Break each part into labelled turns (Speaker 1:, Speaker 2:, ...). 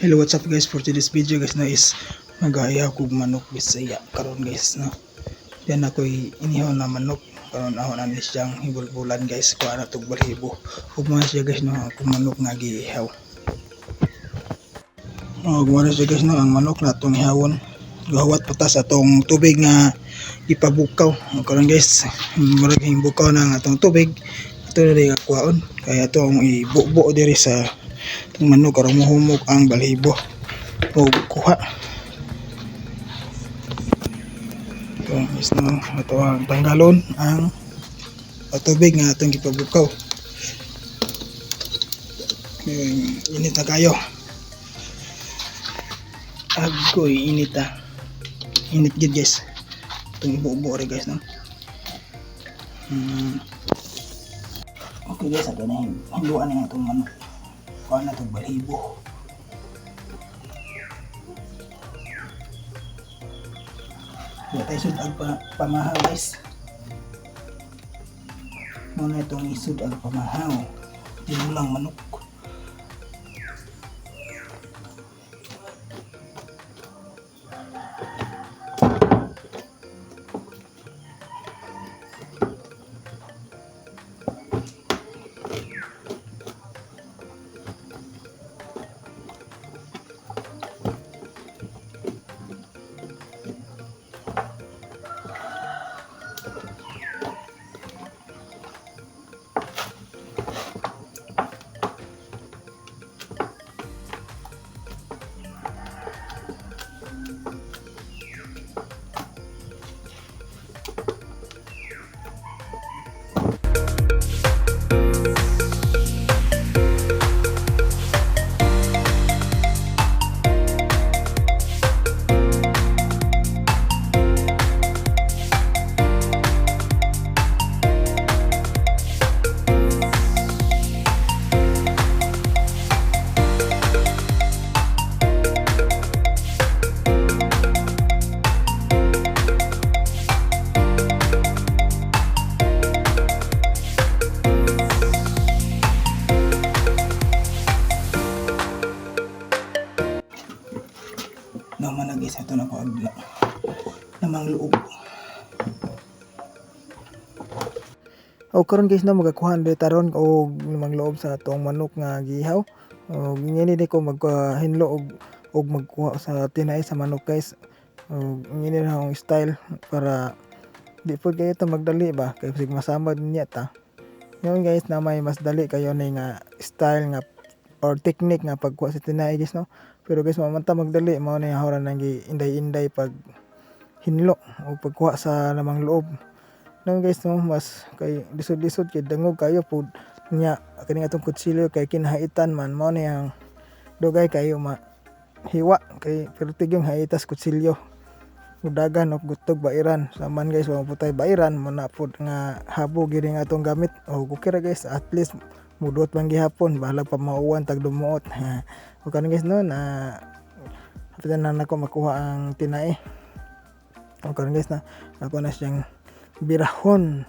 Speaker 1: Hello, what's up guys? For today's video guys na is mag-aihaw kog manok Bisaya karon guys, no. Yan ako'y inihaw na manok karon, ako na ni siyang hibulbulan guys, kuha na tog balhibo. Ug siya guys, no, akong manok nga giihaw. Oh, gumana siya guys, no, ang manok na atong ihawon. Gahawat patas atong tubig nga ipabukaw. Karon guys, murag bukaw na ang atong tubig. Ato na diri kuhaon. Kaya ato ang ibubo diri sa itong manok aron mohumok ang balhibo o kuha. Ito guys, no, ato ang tanggalon ang tubig nga atong gipabukaw. Init na kayo. Agoy, init ah. Init gid guys. Itong ibubo rin guys, no. Okay guys, ato na hinluan na itong manok. Kuha na itong balhibo. Di tayo sud-ag pa, pamahaw guys. Muna itong isud-ag pamahaw. Tinulang manok. Naman na guys, ito na ko agla. Namang loob. O karon guys, no, magakuha na taron og namang loob sa atong manok nga gihaw. O ngini di ko maghinlo og magkuha sa tinai sa manok guys. O ngini na akong style para di pud kayo ta magdali ba kay sig masamad niya ta. Ngayon guys, na may mas dali kayo ni nga style nga or technique nga pagkuha sa tinai guys, no. Pero guys, mamanta magdali mao ni hawran nang inday-inday pag hinlo o pagkuha sa lamang loob. No guys, no, mas kay lisod-lisod kay dangog kayo pud nya kani atong kutsilyo kay kinahaitan man, mao ni ang dugay kayo ma hiwa kay pertig yung haitas kutsilyo. Mudagan og gutog bairan saman guys, wa putay bairan mo na pud nga habo gid nga atong gamit. O okay ra guys, at least muduot man gihapon, bahalag pa mauwan tag dumuot. O karon guys, no, na hapitan na nako makuha ang tinai. O karon guys, na ako na siyang birahon.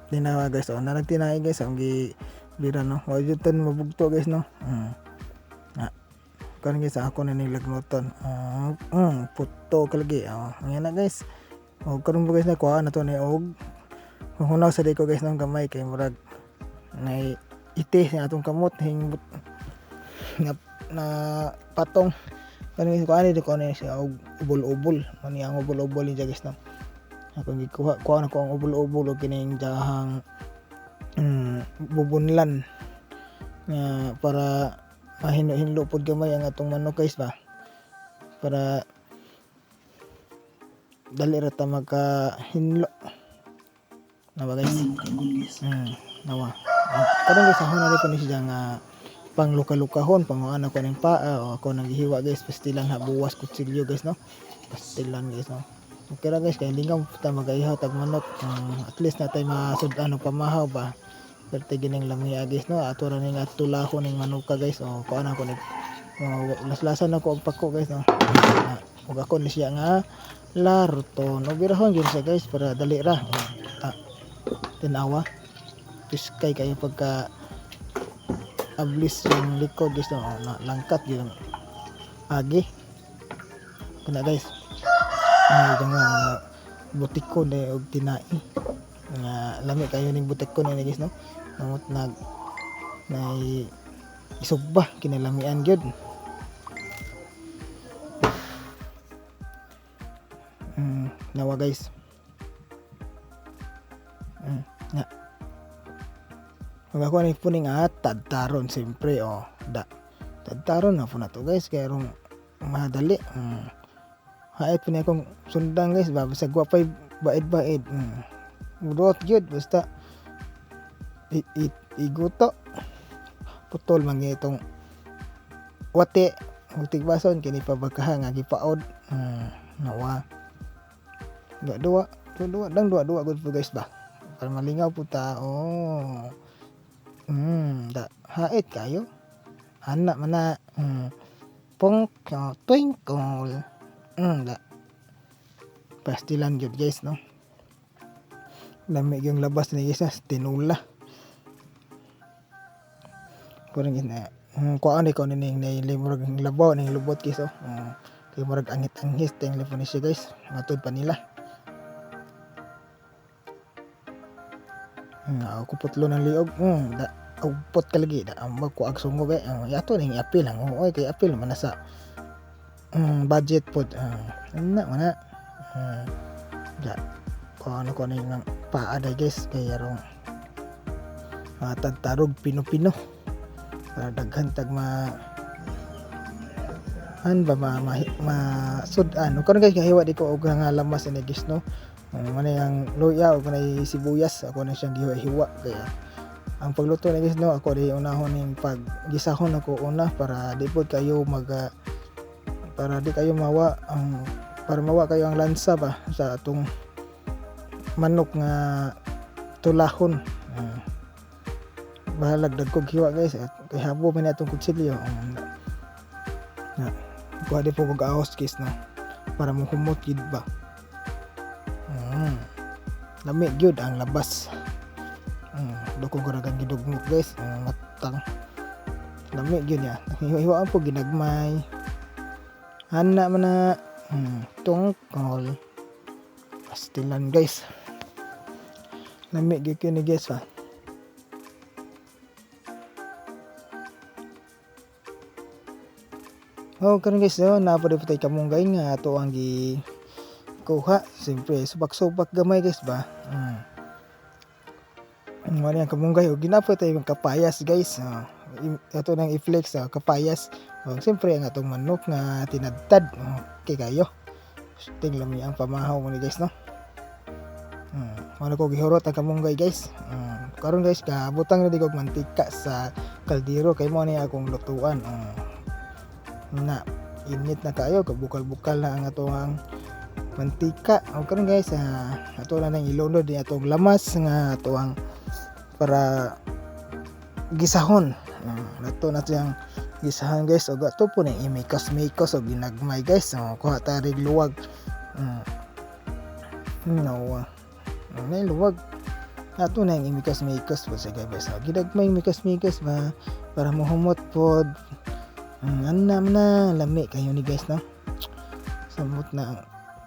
Speaker 1: Tinawa guys, o na nagtinai guys, ang gi bira, no. Wa jud tan mabugto guys, no. Na. Karon guys, ako na ning lagnoton. Puto kalagi. Oh, nga na guys. O karon guys, na kuha na to ni og hunaw sa ko guys ng gamay kay murag nay iti sa atong kamot hingbot nga na patong. Karon guys, kuha ni ko ni siya og ubol-ubol. Mani ang ubol-ubol ni guys, no. Akong gikuha, kuha na ko ang ubol-ubol og kining jahang bubunlan nga para mahinlo-hinlo pod gamay ang atong manok guys ba, para dali ra ta magkahinlo na ba guys. Nawa karon guys, ako na rin ko ni siya nga pang luka-lukahon, panguan ako ng paa o ako nang gihiwa guys, pastilan ha buwas kutsilyo guys, no, pastilan guys, no. Okay ra guys, kay lingaw ta magaihaw tag manok, at least natay masud-an og pamahaw ba. Perte gining lamia guys, no, ato ra ning atulahon ning manuka guys. O kuan ako ni laslasan ako og pako guys, no. Ug ako ni siya nga laruton. O birahon gyud siya guys para dali ra. O, ta, tinawa piskay kayo pagka Ablis yung likod, guys, no? Oh, na, langkat yun agi kuna, guys. Ay nga butiko na og tinai nga lami kayo ning butiko ni, guys, no? Namot nag nay isugba, kinalamian gyud. Nawa, guys. Nga Mag ako ni puning tadtaron siyempre, oh, da tadtaron na po na to, guys, kaya rong madali. Hait po ni akong sundang, guys, ba bisag wa pay baid-baid. Buot gyud basta iguto putol man itong wati ug tigbason kini pa bakaha nga gipaod. Nawa dua dua dua dua dang dua dua gud po, guys, ba para malingaw po ta, oh. Da hait kayo ana man na. Pong oh, twinkle. Da pastilan gyud, guys, no? Lami yung labas ni, guys, tinula. Kurang na kuan ko ni ning murag labaw ning lubot, guys, oh. Kay murag angit-angis ting lipon ni siya, guys, matud pa nila. Ako putlo ng liog. Da upot ka lagi da ambag ko ag sungob eh. Yato ning apil ang oy kay apil man na sa budget pod. Ana man na. Da ko ano ko ning paa day, guys, kay arong tagtarog pino-pino para daghan tag ma an ba ma, ma, ma sud-an. Karon, guys, kahiwa di ko og nga lamas ini, guys, no? Man ang luya ug kanay sibuyas, ako na siyang gihiwa-hiwa. Kaya ang pagluto na, guys, no, ako di unahon ning pag gisahon ako una para di pod kayo mag para di kayo mawa ang para mawa kayo ang lansa ba sa atong manok nga tulahon. Bahalag dagkog hiwa, guys, at kay habo man atong kutsilyo. Na kuha di po kog ahos, guys, no, para mohumot gid ba. Lami gyud ang labas. Dukog ra gidugmok, guys. Matang lami gyud niya. Hiwa-hiwaan po ginagmay. Ana man na. Tungkol. Pastilan, guys. Lami gyud kini, guys, ha. Oh, karon, guys, oh, naa pa tay kamunggay nga ato ang gi kuha. Siyempre, subak-subak gamay, guys, ba. Ang ang kamunggay og ginapo tayo yung kapayas, guys. Oh, ato nang i-flex kapayas. Oh, siyempre ang atong manok nga tinadtad. Okay kayo. Ting lami ang pamahaw mo ni, guys, no. Ano ko gihurot ang kamunggay, guys. Karon, guys, kabutang na di ko mantika sa kaldero kay mo ni akong lutuan. Na init na kayo, kabukal-bukal na ang atong mantika. O karon, guys, ato na nang ilunod ni atong lamas nga ato ang para gisahon. Ato na siyang gisahan, guys, og ato po ning imikos-mikos og ginagmay, guys. Oh, kuha ta rig luwag. No. Na luwag. Ato na yung imikos-mikos po sa guys. Oh, ginagmay mikos-mikos ba para mohumot pod. Ana na lami kayo ni, guys, no. Samot na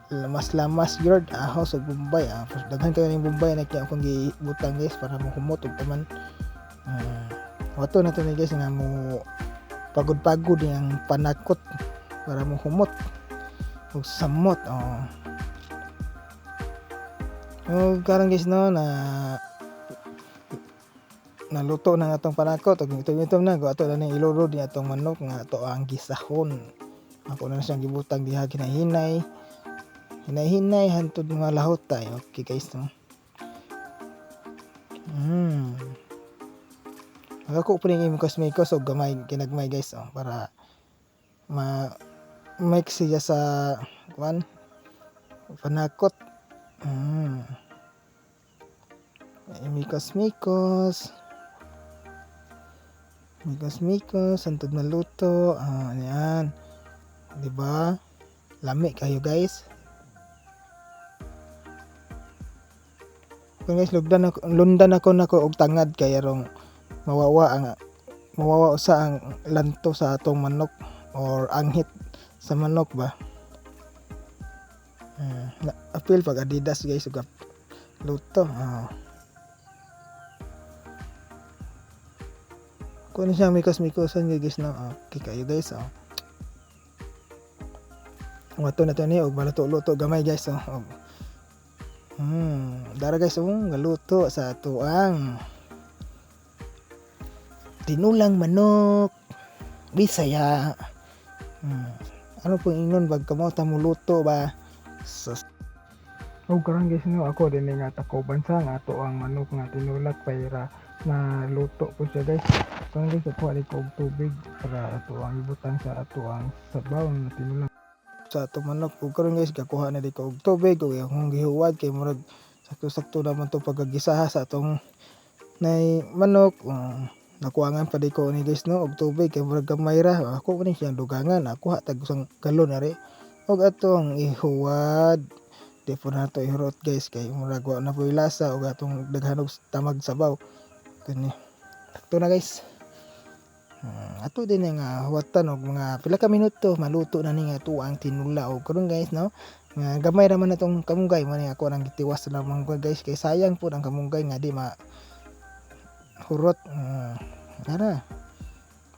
Speaker 1: lamas-lamas yard ahos og Bombay. Daghan kayo ning Bombay na kaya akong gibutang, guys, para mohumot og taman. Wato na to ni, guys, nga mo pagod-pagod ang panakot para mohumot og samot, oh. Oh, karon, guys, no, na naluto na nga atong panakot ug itom-itom na go ato na ning ilulod ni atong manok nga ato ang gisahon. Ako na siyang gibutang diha ginahinay. Hinay-hinay hantod mga lahot tayo. Okay, guys, no. Ako pa rin imikos-mikos og gamay kinagmay, guys, oh, para ma mix siya sa kuan panakot. Imikos-mikos. Mikos-mikos hantod maluto. Ah, yan. 'Di ba? Lami kayo, guys. Kung guys, lugdan ako, lundan ako nako og tangad kay arong mawawa ang Mawawa usa ang lanto sa atong manok or anghit sa manok ba. Apil pag Adidas guys ug luto. Oh. Kuno siya mikos-mikosan guys no. Okay kayo guys oh. Wato na to ni og maluto-luto gamay guys oh. Dara guys oh, galuto sa atuang tinulang manok Bisaya. Ano pong ingon bag kamo ta muluto ba? Sus. Og karon guys no, ako din nga takoban sa nga ato ang manok nga tinulak payra na luto po siya guys. Karon guys ako ali ko og tubig para ato ang ibutang sa ato ang sabaw nga tinulang sa ato manok. Ug karon guys gakuha na di ko og tubig ug akong gihuwad kay murag sakto-sakto naman to pagkagisaha sa atong nay manok. Nakuangan pa di ko ni guys no og tubig kay murag gamay ra. Ako ni siyang dugangan, nakuha tag usang galon ari ug atong ihuwad. Di po na to ihurot guys kay murag wa na po'y lasa ug atong daghan og tamag sabaw. Kani sakto na guys. Ato din nga huwatan og mga pila ka minuto maluto na ni nga tuang tinula. Og karon guys no, nga gamay ra man atong kamunggay man ni ako nang gitiwas na lamang ko guys kay sayang pud ang kamunggay nga di ma hurot. Ara.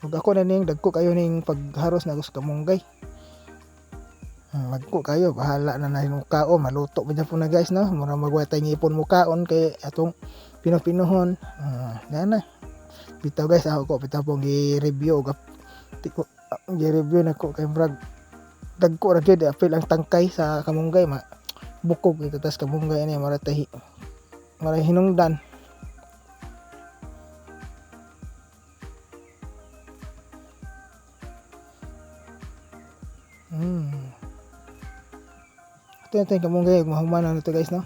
Speaker 1: Ug ako na ning dagko kayo ning pagharos na sa kamunggay. Magko kayo bahala na na kaon maluto pa po na guys no. Mura magwatay ngipon mo kaon kay atong pino-pinuhon. Gana. Bitaw guys ako ko bitaw pong gi-review og gi-review nako kay murag dagko ra gyud apil ang tangkay sa kamunggay ma bukog ito tas kamunggay ani mara tahi mara hinungdan. Ito natin kamunggay mahuman na ito guys no.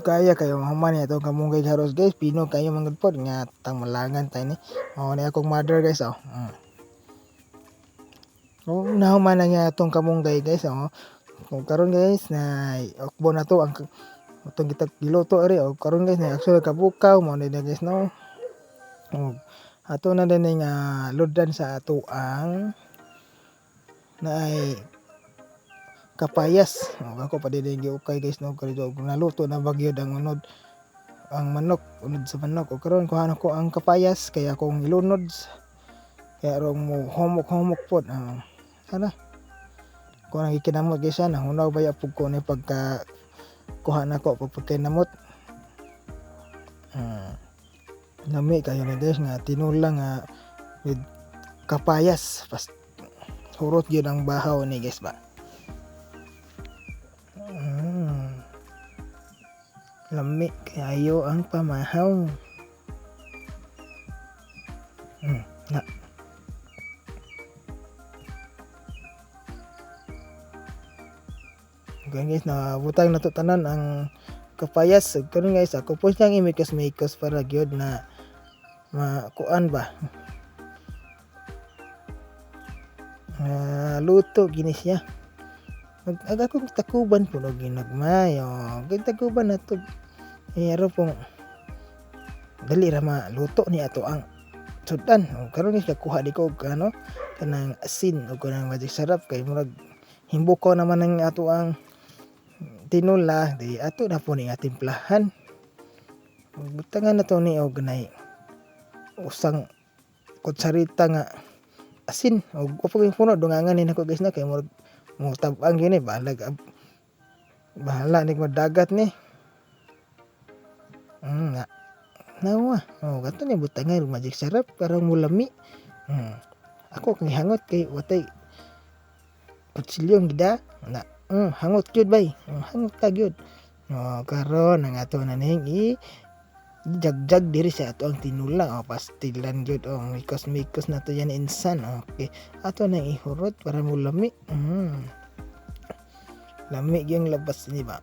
Speaker 1: Kaya kayo mahuman niya itong kamunggay haros guys. Pino kayo manggod pod nga tang malangan tayo ni. Mao ni akong mother guys oh. Oh, nahuman na niya itong kamunggay guys oh. Kung karon guys na okbo na to ang itong kita giluto ari oh. Karon guys na actually kabukaw mao ni guys no. Oh, ato na din nga ludan sa ato ang naay kapayas. Oh, ako pa din giukay guys no kay naluto na bagyod ang unod ang manok, unod sa manok. O karon kuha na ko ang kapayas kay akong ilunod kaya rong mo humok-humok pod. Sana ko nang gikinamot guys na hunaw baya pug ko ni pagka kuha na ko pagkinamot. Lami kayo na guys nga tinula nga with kapayas. Pas hurot gyud ang bahaw ni guys ba. Lami kayo ang pamahaw. Na. Okay guys, nabutang na to tanan ang kapayas. So, karon guys, ako po siyang imikos-mikos para gyud na makuan ba. Luto gini siya. Ag akong takuban po no ginagmay. Oh, takuban na to. Pero pong dali ra maluto ni ato ang sudan. Oh, karon guys, kakuha di ko og ano kanang asin o kanang magic sarap kay murag himbuko naman ang ato ang tinula di ato na po ni nga timplahan. Butangan na to ni og ganay usang kutsarita nga asin og upo yung puno dungangan ni nako guys na kay murag mo tab-ang gyud ni balag bahala ni dagat ni. Nga. Nawa. Oh, kato ni butangan og magic sarap para mulami. Ako kang hangot kay watay kutsilyo gida na. Hangot gyud bay. Hangot ka gyud. Oh, karon ang ato na ning i jagjag diri sa ato ang tinula. Oh, pastilan gyud. Oh, mikos-mikos na to yan insan. Okay. Ato nang ihurot para mulami. Lami gyud labas ni ba.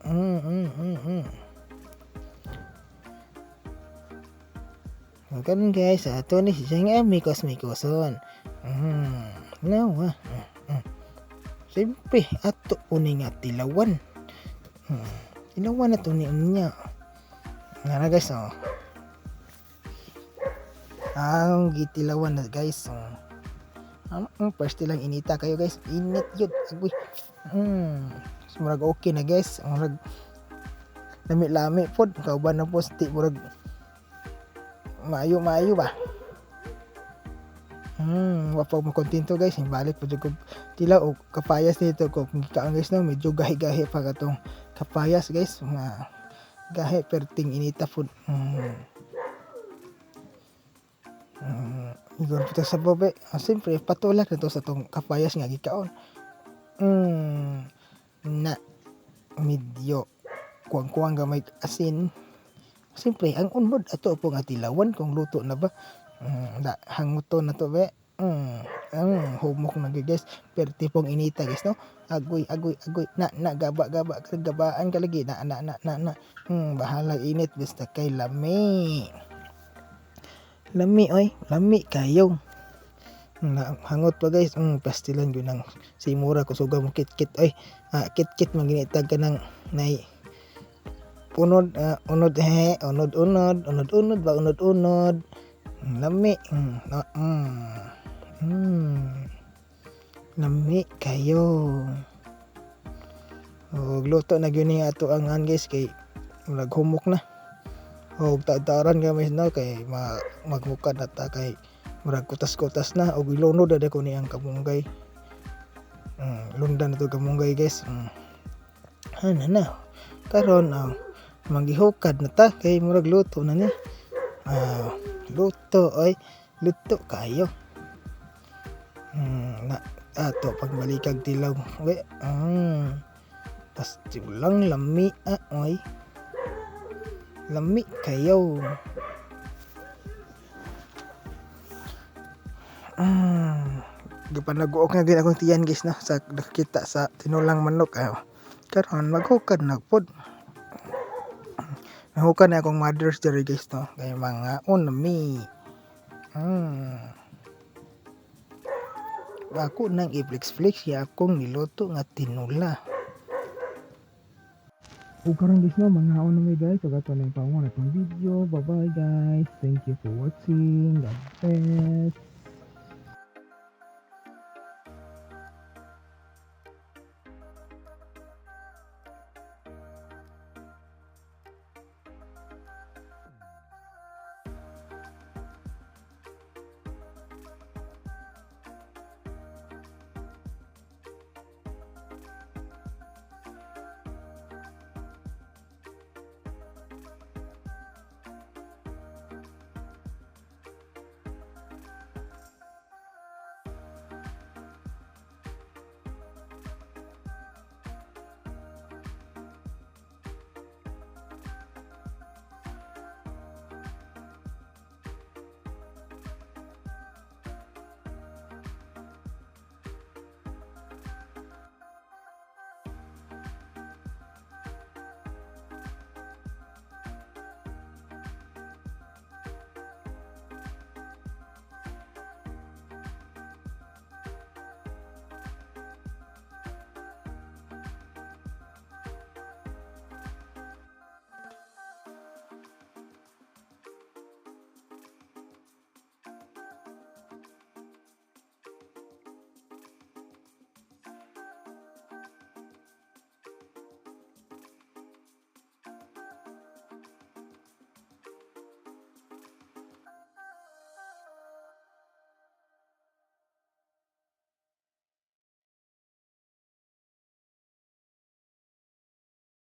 Speaker 1: Karon guys, ato ni siya nga mikos-mikoson. Nawa. Siyempre, ato po ni nga tilawan. Tilawan na to ni unya. Nga na guys, oh. Ang gitilawan na guys. Oh. First lang inita kayo guys. Init yun. Agoy. So, murag okay na guys. Murag lami-lami pod. Kauban na po sti murag maayo-maayo ba. Wa pa makontento guys. Balik pa jud ko tilaw og kapayas nito ko kung gikaon guys no, medyo gahi-gahi pa katong kapayas guys. Mga gahi perting inita food. Igor pa sa bobe. Ah, siyempre, patulak na to sa tong kapayas nga gikaon. Na medyo kuwang-kuwang gamay asin. Siyempre, ang unod ato po nga tilawan kung luto na ba. Da, hanguto na to be. Humok na gyud guys. Perti pong inita guys no. Agoy, agoy, agoy. Na, na, gaba, gaba. Gabaan ka lagi. Na, na, na, na, na. Bahala init basta kay lami. Lami oy, lami kayo. Na, hangot pa guys. Pastilan gyud nang simura kusuga mo kit-kit oy. Ah, kit-kit man ginitag ka ng nay unod, ah, unod he, unod unod, unod unod ba, unod unod. Lami. Na, Lami kayo. Og luto na gyud ni ato ang an guys kay murag humok na. Og taod-taoran gamay no kay maghukad na ta kay murag kutas-kutas na og ilunod na ko ni ang kamunggay. Lundan na to kamunggay guys. Ana na. Karon ang manggihukad na ta kay murag luto na ni. Ah, luto oy, luto kayo. Na ato pagbalikag tilaw. We, Pastilang lami ah, oy. Lami kayo. Gipanaguok na gyud akong tiyan guys no sa nakita sa tinulang manok. Ah. Karon maghukad na pod. Nahukad na akong mothers diri guys no kay mga unami. Ako nang i-flex-flex ya akong niluto nga tinula. Ug karon guys no, mangaon na mi guys. Ug ato na yung pangunan atong video. Bye bye guys. Thank you for watching. God bless.